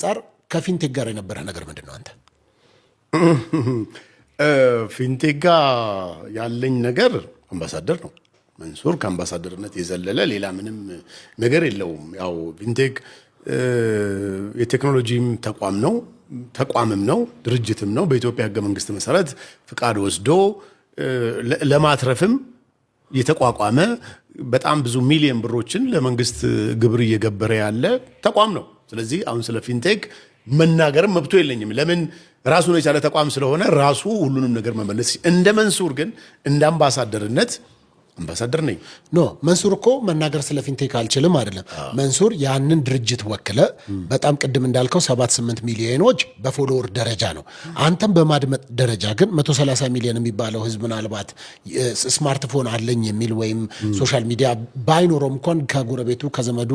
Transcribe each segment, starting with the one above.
አንጻር ከፊንቴክ ጋር የነበረ ነገር ምንድን ነው? አንተ ፊንቴክ ጋር ያለኝ ነገር አምባሳደር ነው። መንሱር ከአምባሳደርነት የዘለለ ሌላ ምንም ነገር የለውም። ያው ፊንቴክ የቴክኖሎጂም ተቋም ነው፣ ተቋምም ነው፣ ድርጅትም ነው። በኢትዮጵያ ሕገ መንግስት መሰረት ፍቃድ ወስዶ ለማትረፍም የተቋቋመ፣ በጣም ብዙ ሚሊዮን ብሮችን ለመንግስት ግብር እየገበረ ያለ ተቋም ነው። ስለዚህ አሁን ስለ ፊንቴክ መናገርም መብቱ የለኝም። ለምን? ራሱን የቻለ ተቋም ስለሆነ ራሱ ሁሉንም ነገር መመለስ። እንደ መንሱር ግን እንደ አምባሳደርነት አምባሳደር ነኝ። No፣ መንሱር እኮ መናገር ስለ ፊንቴክ አልችልም አይደለም። መንሱር ያንን ድርጅት ወክለ በጣም ቅድም እንዳልከው 7-8 ሚሊዮኖች በ follower ደረጃ ነው። አንተም በማድመጥ ደረጃ ግን 130 ሚሊዮን የሚባለው ህዝብ ምናልባት ስማርትፎን አለኝ የሚል ወይም social media ባይኖረውም እንኳን ከጎረቤቱ፣ ከዘመዱ፣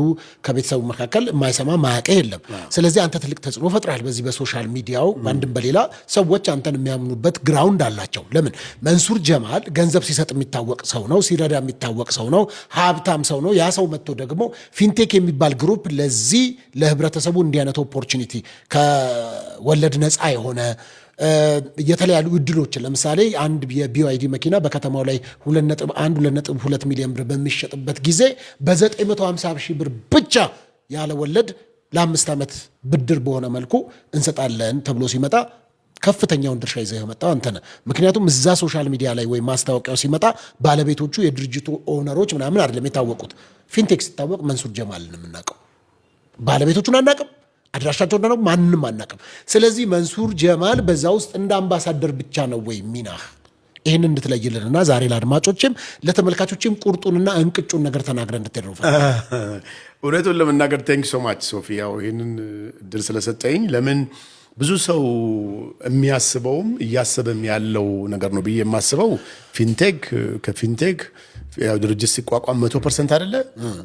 ከቤተሰቡ መካከል የማይሰማ ማያውቅ የለም። ስለዚህ አንተ ትልቅ ተጽዕኖ ፈጥረሃል። በዚህ በ social media ው በአንድም በሌላ ሰዎች አንተን የሚያምኑበት ground አላቸው። ለምን? መንሱር ጀማል ገንዘብ ሲሰጥ የሚታወቅ ሰው ነው። ሲረዳ የሚታወቅ ሰው ነው። ሀብታም ሰው ነው። ያ ሰው መጥቶ ደግሞ ፊንቴክ የሚባል group ለዚህ ለህብረተሰቡ እንዲህ አይነት opportunity ከወለድ ነፃ የሆነ የተለያዩ እድሎችን፣ ለምሳሌ አንድ የ BYD መኪና በከተማው ላይ 2.1 2.2 ሚሊዮን ብር በሚሸጥበት ጊዜ በ950 ሺህ ብር ብቻ ያለ ወለድ ለ5 ዓመት ብድር በሆነ መልኩ እንሰጣለን ተብሎ ሲመጣ ከፍተኛውን ድርሻ ይዘህ የመጣው አንተ ነህ። ምክንያቱም እዛ social media ላይ ወይም ማስታወቂያው ሲመጣ ባለቤቶቹ የድርጅቱ owner ኦች ምናምን አይደለም የታወቁት። ፊንቴክ ሲታወቅ መንሱር ጀማልን የምናውቀው፣ ባለቤቶቹን አናውቅም፣ አድራሻቸው እንደነው ማንም አናውቅም። ስለዚህ መንሱር ጀማል በዛ ውስጥ እንደ አምባሳደር ብቻ ነው ወይ ሚናህ? ይህን እንድትለይልንና ዛሬ ለአድማጮችም ለተመልካቾችም ቁርጡንና እንቅጩን ነገር ተናግረህ እንድትሄድ ነው። እውነቱን ለመናገር thanks so much ሶፊ፣ ያው ይህንን እድል ስለሰጠኝ። ለምን? ብዙ ሰው የሚያስበውም እያሰበም ያለው ነገር ነው ብዬ የማስበው ፊንቴክ፣ ከፊንቴክ ያው ድርጅት ሲቋቋም 100% አይደለ፣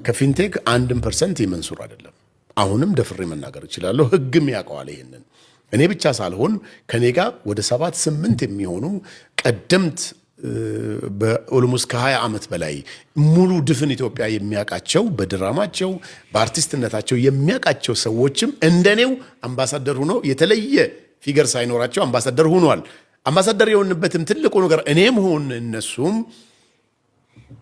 ከፊንቴክ 1ም% የመንሱር አይደለም። አሁንም ደፍሬ መናገር እችላለሁ። ህግም ያውቀዋል ይሄንን። እኔ ብቻ ሳልሆን ከኔ ጋር ወደ ሰባት ስምንት የሚሆኑ ቀደምት በ almost ከ20 ዓመት በላይ ሙሉ ድፍን ኢትዮጵያ የሚያውቃቸው፣ በድራማቸው በአርቲስትነታቸው የሚያውቃቸው ሰዎችም እንደኔው አምባሳደር ሆኖ የተለየ figure ሳይኖራቸው አምባሳደር ሆኗል። አምባሳደር የሆንበትም ትልቁ ነገር እኔም ሆን እነሱም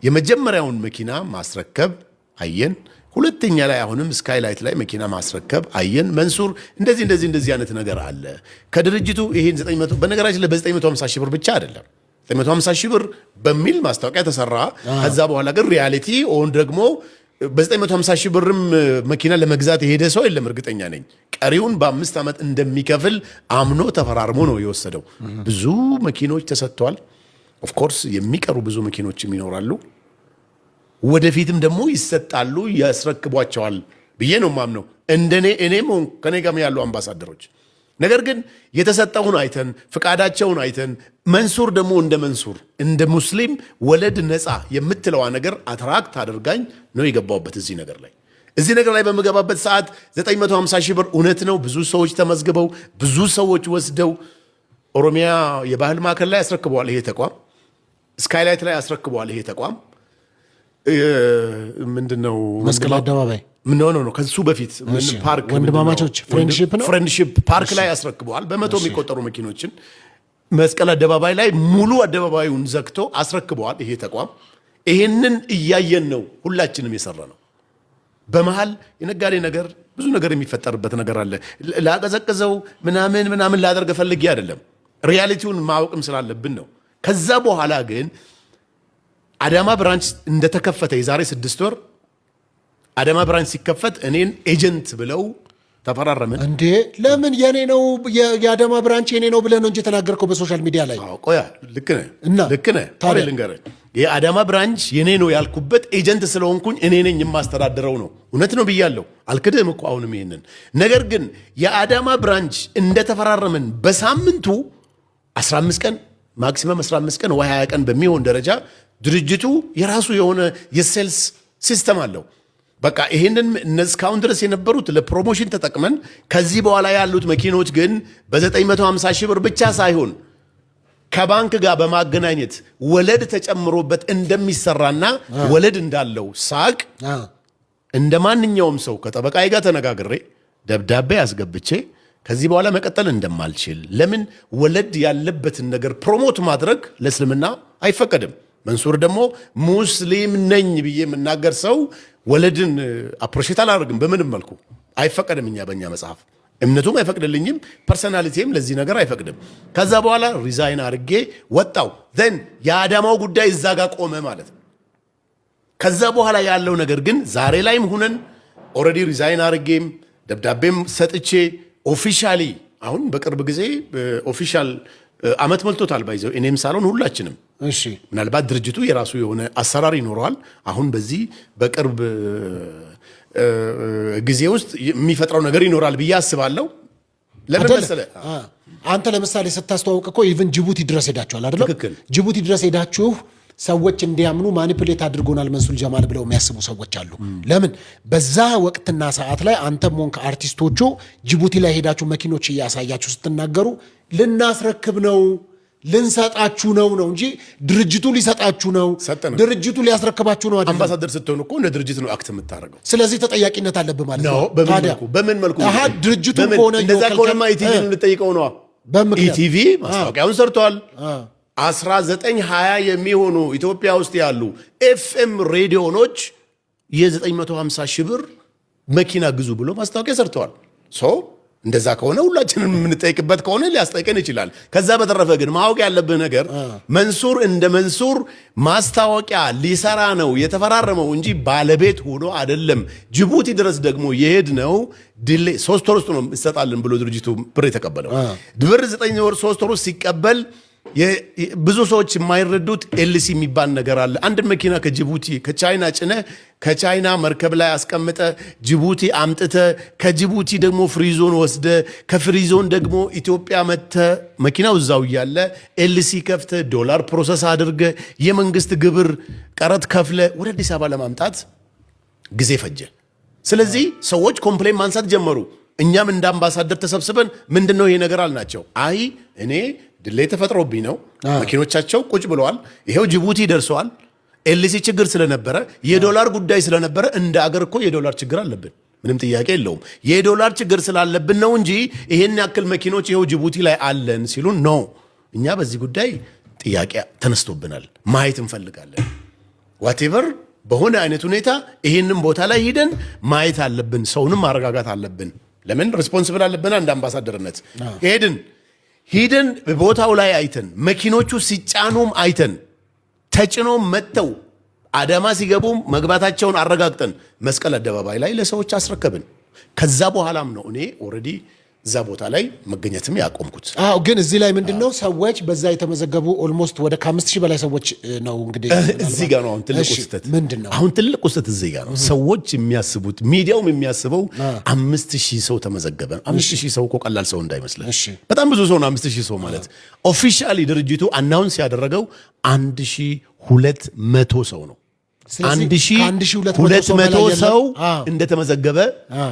የመጀመሪያውን መኪና ማስረከብ አየን። ሁለተኛ ላይ አሁንም ስካይላይት ላይ መኪና ማስረከብ አየን። መንሱር እንደዚህ እንደዚህ እንደዚህ አይነት ነገር አለ ከድርጅቱ ይሄን 900፣ በነገራችን ላይ በ950 ሺህ ብር ብቻ አይደለም፣ 950 ሺህ ብር በሚል ማስታወቂያ ተሰራ። ከዛ በኋላ ግን reality ኦን ደግሞ በ950 ሺህ ብርም መኪና ለመግዛት የሄደ ሰው የለም፣ እርግጠኛ ነኝ። ቀሪውን በ5 ዓመት እንደሚከፍል አምኖ ተፈራርሞ ነው የወሰደው። ብዙ መኪኖች ተሰጥተዋል። Of course የሚቀሩ ብዙ መኪኖችም ይኖራሉ። ወደፊትም ደግሞ ይሰጣሉ፣ ያስረክቧቸዋል ብዬ ነው ማምነው። እንደኔ እኔም ሆንኩ ከኔ ጋር ያሉ አምባሳደሮች። ነገር ግን የተሰጠውን አይተን፣ ፍቃዳቸውን አይተን፣ መንሱር ደግሞ እንደ መንሱር እንደ ሙስሊም ወለድ ነፃ የምትለዋ ነገር attract አድርጋኝ ነው የገባሁበት እዚህ ነገር ላይ። እዚህ ነገር ላይ በምገባበት ሰዓት 950 ሺህ ብር እውነት ነው። ብዙ ሰዎች ተመዝግበው ብዙ ሰዎች ወስደው ኦሮሚያ የባህል ማዕከል ላይ አስረክበዋል ይሄ ተቋም፣ ስካይላይት ላይ አስረክበዋል ይሄ ተቋም። ምንድን ነው? መስቀል አደባባይ። No፣ ከሱ በፊት ምን ፓርክ? ወንድማማቾች ፍሬንድሺፕ ነው። ፍሬንድሺፕ ፓርክ ላይ አስረክበዋል። በመቶ የሚቆጠሩ መኪኖችን መስቀል አደባባይ ላይ ሙሉ አደባባዩን ዘግቶ አስረክበዋል ይሄ ተቋም። ይሄንን እያየን ነው ሁላችንም የሰራነው። በመሀል የነጋዴ ነገር ብዙ ነገር የሚፈጠርበት ነገር አለ። ላቀዘቅዘው ምናምን ምናምን ላደርግ ፈልጌ አይደለም፣ reality ውን ማወቅም ስላለብን ነው። ከዛ በኋላ ግን አዳማ branch እንደተከፈተ፣ የዛሬ 6 ወር አዳማ branch ሲከፈት እኔን agent ብለው ተፈራረምን። እንዴ ለምን? የኔ ነው፣ የአዳማ branch የኔ ነው ብለህ ነው እንጂ የተናገርከው በ social media ላይ። አዎ፣ ቆያ ልክ ነህ። እና ልክ ነህ። ታዲያ? ቆይ ልንገርህ፣ የአዳማ branch የኔ ነው ያልኩበት agent ስለሆንኩኝ እኔ ነኝ የማስተዳድረው ነው። እውነት ነው ብያለሁ፣ አልክድህም እኮ አሁንም ይሄንን ነገር። ግን የአዳማ branch እንደተፈራረምን በሳምንቱ 15 ቀን፣ maximum 15 ቀን ወይ 20 ቀን በሚሆን ደረጃ ድርጅቱ የራሱ የሆነ የ sales system አለው። በቃ ይህንን እስካሁን ድረስ የነበሩት ለ promotion ተጠቅመን ከዚህ በኋላ ያሉት መኪኖች ግን በ950 ሺህ ብር ብቻ ሳይሆን ከባንክ ጋር በማገናኘት ወለድ ተጨምሮበት እንደሚሰራና ወለድ እንዳለው ሳቅ እንደ ማንኛውም ሰው ከጠበቃዬ ጋር ተነጋግሬ ደብዳቤ አስገብቼ ከዚህ በኋላ መቀጠል እንደማልችል፣ ለምን ወለድ ያለበትን ነገር promote ማድረግ ለእስልምና አይፈቀድም። መንሱር ደግሞ ሙስሊም ነኝ ብዬ የምናገር ሰው ወለድን appreciate አላደርግም በምንም መልኩ፣ አይፈቀድም። እኛ በእኛ መጽሐፍ እምነቱም አይፈቅድልኝም፣ personality ም ለዚህ ነገር አይፈቅድም። ከዛ በኋላ resign አድርጌ ወጣው። Then የአዳማው ጉዳይ እዛ ጋር ቆመ ማለት ነው። ከዛ በኋላ ያለው ነገር ግን ዛሬ ላይም ሁነን already resign አድርጌም ደብዳቤም ሰጥቼ officially አሁን በቅርብ ጊዜ official አመት ሞልቶታል። By the way እኔም ሳልሆን ሁላችንም ምናልባት ድርጅቱ የራሱ የሆነ አሰራር ይኖረዋል። አሁን በዚህ በቅርብ ጊዜ ውስጥ የሚፈጥረው ነገር ይኖራል ብዬ አስባለሁ። ለምን መሰለህ? አንተ ለምሳሌ ስታስተዋውቅ እኮ even ጅቡቲ ድረስ ሄዳችኋል አይደለም? ትክክል። ጅቡቲ ድረስ ሄዳችሁ ሰዎች እንዲያምኑ manipulate አድርጎናል መንሱር ጀማል ብለው የሚያስቡ ሰዎች አሉ። ለምን በዛ ወቅትና ሰዓት ላይ አንተም ሆንክ አርቲስቶቹ ጅቡቲ ላይ ሄዳችሁ መኪኖች እያሳያችሁ ስትናገሩ ልናስረክብ ነው፣ ልንሰጣችሁ ነው ነው እንጂ ድርጅቱ ሊሰጣችሁ ነው፣ ሰጠን። ድርጅቱ ሊያስረክባችሁ ነው አይደለም። አምባሳደር ስትሆን እኮ እንደ ድርጅት ነው act የምታደርገው። ስለዚህ ተጠያቂነት አለብህ ማለት ነው። በምን ታዲያ መልኩ በምን መልኩ አሃ ድርጅቱ በምን? ከሆነ እንደዛ እየወከልከን- ከሆነማ ኢቲቪን ልጠይቀው ነዋ። በምክንያት ኢቲቪ ማስታወቂያውን ሰርቷል። 19 20 የሚሆኑ ኢትዮጵያ ውስጥ ያሉ ኤፍኤም ሬዲዮኖች የ950 ሺህ ብር መኪና ግዙ ብሎ ማስታወቂያ ሰርተዋል። So እንደዛ ከሆነ ሁላችንም የምንጠይቅበት ከሆነ ሊያስጠይቀን ይችላል። ከዛ በተረፈ ግን ማወቅ ያለብህ ነገር መንሱር እንደ መንሱር ማስታወቂያ ሊሰራ ነው የተፈራረመው እንጂ ባለቤት ሆኖ አይደለም። ጅቡቲ ድረስ ደግሞ የሄድነው delay 3 ወር ውስጥ ነው እንሰጣለን ብሎ ድርጅቱ ብር የተቀበለው፣ ብር 9 ወር 3 ወር ውስጥ ሲቀበል ብዙ ሰዎች የማይረዱት LC የሚባል ነገር አለ። አንድ መኪና ከጅቡቲ ከቻይና ጭነህ፣ ከቻይና መርከብ ላይ አስቀምጠህ፣ ጅቡቲ አምጥተህ፣ ከጅቡቲ ደግሞ free zone ወስደህ፣ ከ free zone ደግሞ ኢትዮጵያ መጥተህ፣ መኪናው እዛው እያለ LC ከፍተህ፣ ዶላር process አድርገህ፣ የመንግስት ግብር ቀረጥ ከፍለህ ወደ አዲስ አበባ ለማምጣት ጊዜ ፈጀ። ስለዚህ ሰዎች complain ማንሳት ጀመሩ። እኛም እንደ አምባሳደር ተሰብስበን ምንድን ነው ይሄ ነገር አልናቸው። አይ እኔ delay ተፈጥሮብኝ ነው፣ መኪኖቻቸው ቁጭ ብለዋል፣ ይሄው ጅቡቲ ደርሰዋል። LC ችግር ስለነበረ፣ የዶላር ጉዳይ ስለነበረ፣ እንደ አገር እኮ የዶላር ችግር አለብን፣ ምንም ጥያቄ የለውም። የዶላር ችግር ስላለብን ነው እንጂ ይሄን ያክል መኪኖች ይኸው ጅቡቲ ላይ አለን ሲሉን፣ no እኛ በዚህ ጉዳይ ጥያቄ ተነስቶብናል፣ ማየት እንፈልጋለን፣ whatever በሆነ አይነት ሁኔታ ይህንን ቦታ ላይ ሂደን ማየት አለብን። ሰውንም ማረጋጋት አለብን። ለምን responsible አለብን እንደ አምባሳደርነት። ሄድን፣ ሂደን ቦታው ላይ አይተን፣ መኪኖቹ ሲጫኑም አይተን፣ ተጭኖም መጥተው አዳማ ሲገቡም መግባታቸውን አረጋግጠን መስቀል አደባባይ ላይ ለሰዎች አስረከብን። ከዛ በኋላም ነው እኔ already እዛ ቦታ ላይ መገኘትም ያቆምኩት። አዎ፣ ግን እዚህ ላይ ምንድን ነው፣ ሰዎች በዛ የተመዘገቡ almost ወደ ከ5,000 በላይ ሰዎች ነው እንግዲህ። እዚህ ጋር ነው አሁን ትልቁ ስህተት። ምንድን ነው? አሁን ትልቁ ስህተት እዚህ ጋር ነው። ሰዎች የሚያስቡት፣ ሚዲያውም የሚያስበው 5,000 ሰው ተመዘገበ። 5,000 ሰው እኮ ቀላል ሰው እንዳይመስልህ። በጣም ብዙ ሰው ነው 5,000 ሰው ማለት። Officially ድርጅቱ announce ያደረገው 1,200 ሰው ነው። 1,200 ሰው እንደተመዘገበ፣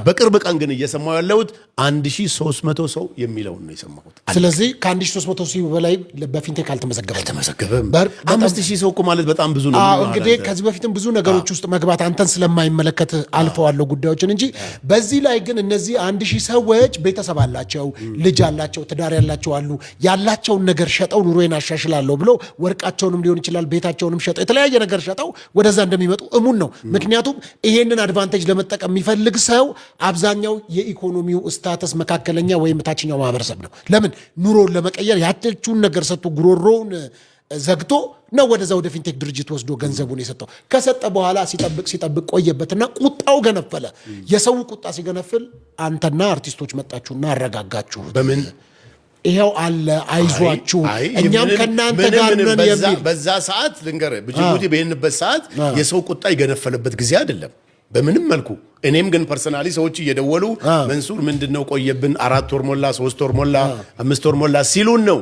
በቅርብ ቀን ግን እየሰማሁ ያለሁት 1,300 ሰው የሚለውን ነው የሰማሁት። ስለዚህ ከ1,300 ሰው በላይ በ fintech አልተመዘገበም። አልተመዘገበም። 5,000 ሰው እኮ ማለት በጣም ብዙ ነው። እንግዲህ ከዚህ በፊትም ብዙ ነገሮች ውስጥ መግባት አንተን ስለማይመለከት አልፈዋለሁ ጉዳዮችን እንጂ፣ በዚህ ላይ ግን እነዚህ 1,000 ሰዎች ቤተሰብ አላቸው፣ ልጅ አላቸው፣ ትዳር ያላቸው አሉ። ያላቸውን ነገር ሸጠው ኑሮዬን አሻሽላለሁ ብሎ ወርቃቸውንም ሊሆን ይችላል፣ ቤታቸውንም ሸጠው፣ የተለያየ ነገር ሸጠው ወደዛ እንደሚመጡ እሙን ነው። ምክንያቱም ይሄንን advantage ለመጠቀም የሚፈልግ ሰው አብዛኛው የኢኮኖሚው status መካከለኛ ወይም ታችኛው ማህበረሰብ ነው። ለምን ኑሮውን ለመቀየር ያለችውን ነገር ሰጥቶ ጉሮሮውን ዘግቶ ነው ወደዛ ወደ fintech ድርጅት ወስዶ ገንዘቡን የሰጠው። ከሰጠ በኋላ ሲጠብቅ ሲጠብቅ ቆየበትና ቁጣው ገነፈለ። የሰው ቁጣ ሲገነፍል አንተና አርቲስቶች መጣችሁና አረጋጋችሁት። በምን? ይኸው አለ፣ አይዟችሁ፣ እኛም ከእናንተ ጋር ነን የሚል። በዛ ሰዓት ልንገርህ፣ ጅቡቲ በሄድንበት ሰዓት የሰው ቁጣ የገነፈለበት ጊዜ አይደለም በምንም መልኩ። እኔም ግን personally ሰዎች እየደወሉ መንሱር ምንድን ነው ቆየብን፣ 4 ወር ሞላ፣ 3 ወር ሞላ፣ 5 ወር ሞላ ሲሉን ነው።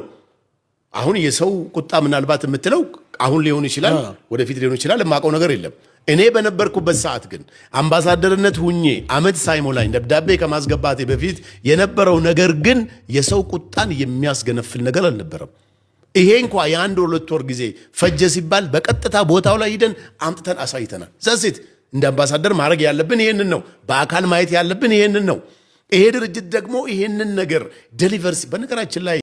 አሁን የሰው ቁጣ ምናልባት የምትለው አሁን ሊሆን ይችላል፣ ወደፊት ሊሆን ይችላል። የማውቀው ነገር የለም። እኔ በነበርኩበት ሰዓት ግን አምባሳደርነት ሁኜ አመት ሳይሞላኝ ደብዳቤ ከማስገባቴ በፊት የነበረው ነገር ግን የሰው ቁጣን የሚያስገነፍል ነገር አልነበረም። ይሄ እንኳ የአንድ 2 ወር ጊዜ ፈጀ ሲባል በቀጥታ ቦታው ላይ ሂደን አምጥተን አሳይተናል። That's it። እንደ አምባሳደር ማድረግ ያለብን ይሄንን ነው። በአካል ማየት ያለብን ይሄንን ነው። ይሄ ድርጅት ደግሞ ይሄንን ነገር deliver በነገራችን ላይ